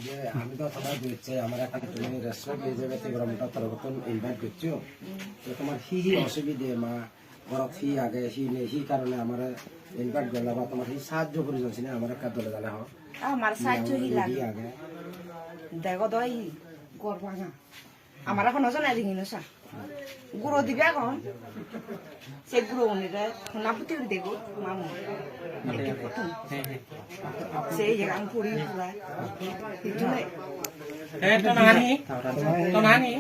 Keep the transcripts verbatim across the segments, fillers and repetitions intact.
যে আমি তো তোমার দিচ্ছে, আমার একটা তুমি রেস্টুরেন্ট হিসেবে তীব্র মোটা তরফতন ইনভাইট করছো, তো তোমার কি কি অসুবিধে মা, বরফ কি আগে কি নেই, কি কারণে আমার ইনভাইট করলে বা তোমার কি সাহায্য প্রয়োজন ছিল আমার একটা দলে দলে হোক। আমার সাহায্য কি লাগে? দেখো তো এই করবা না। Amar hono jone ringino sa. Guro dibe agon. Se guro unire honna buti uri dego mamu. Se ye ang puri pura. Itune. Eh, to nani? To nani?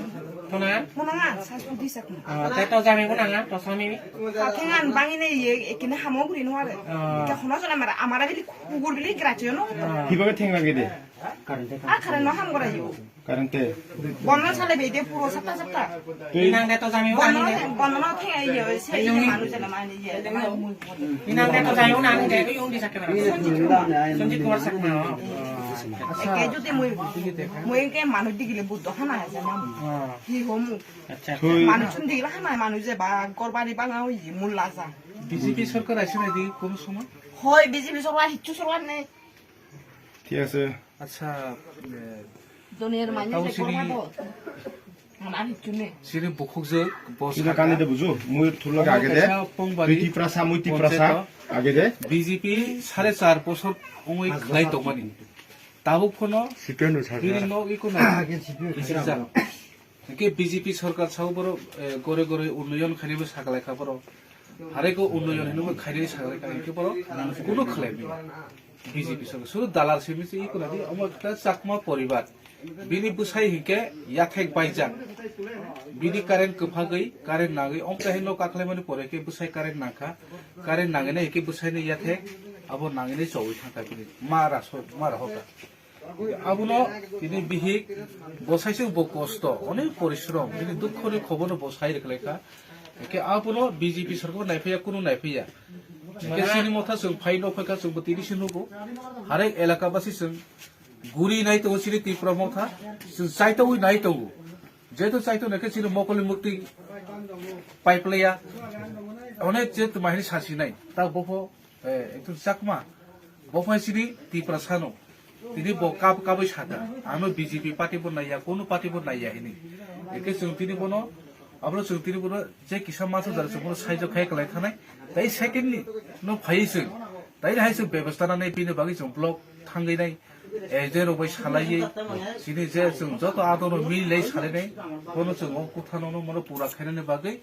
To na? Mona nga sa pudi sak. Ah, te to jami mona nga, to sami. Ka thengan bangine ye ekine hamo guri no are. Ah. Ka hono jone mara amara bili kugur bili gracho no. Ah. Hibaga thenga gede. A kare no ham gora yo. Karante. Bono sale bede puro sapta sapta. Inang de to jami Bono, unani de. Bono no the yo, se Ayung ni. Manu jana mani ye. Inang de to jami unani de, yung di sakna. Sanjit Kumar Chakma. Eke jodi mui, mui ke manu digile Buddho hana jana. Ah. Hi homu. Acha. Thui. Manu chun digile hana manu je ba gorbani banga oi mulla ja. B J P sorkar aise na di kono somoy? Hoi, B J P sorkar hichu sorkar nei. Thik ase. Acha, eh, Donir mani tau je sini, korma do. Mana hichu nei. Sini bukhuk je, boss Sini kani de buju, mui thulok age de. Kaisa Pongbari Tui Tiprasa, mui Tiprasa, Ponchaito. Age de. B J P sare char bosor ongoi khlai tongmani. Tabuk phono Sipenu sare. Hini no iko na. Age sipenu Isijak. Hingke B J P sorkar sao borok, eh, gore gore unnoyon khainaibo saklaikha borok. Hareko unnoyon hinwi khainai saklaikha hingke borok kunu khlaibi. B J P sorkar suru dalar simi se ikunadi omo ekta Chakma poribar. Bini bwsai hingke yathek baijak. Bini current kwphagwi, current nangwi, omtahino kaklaimani pore khe bwsai current nangkha. Current nangwi nai hingke bwsaini yathek abo nangwi nai chowui thangkha bini. Mara so, mara hoka. Abono tini bihik bo saisung bo kosto, onek porishrom, bini dukho ni khobor no bo sai rwkhlai kha. Hingke abono B J P sorkar bo naiphaiya, kunu naiphaiya. Hingke sini motha chwng phai nok phai kha chwng bo tini si nugo. Harek elaka basi chwng guri nai tongo sini Tipra motha, chwng chaitogwi nai tongo. Jeto chaito nai khe sini mokol ni mukti paiplaiya. Onek je tuma hini sasinai. Ta bopho Eh, ekdom Chakma. Bo phai sini Tiprasa no. Tini bo kab kabui saka. Ano B J P party bo naiya, kono party bo naiya hini. Eke chwng tini bono, abro chwng tini bono je kisa masa dal chwng bono saijo khai kalai thanai. Tai second ni no phai chwng. Tai hai chwng bebostha nanai bini bagwi chwng block thangwi nai. Eh, je rok bai salaiwi. Sini je chwng joto adoro milai salai nai. Bono chwng o kutha no no mono pura khainani bagwi.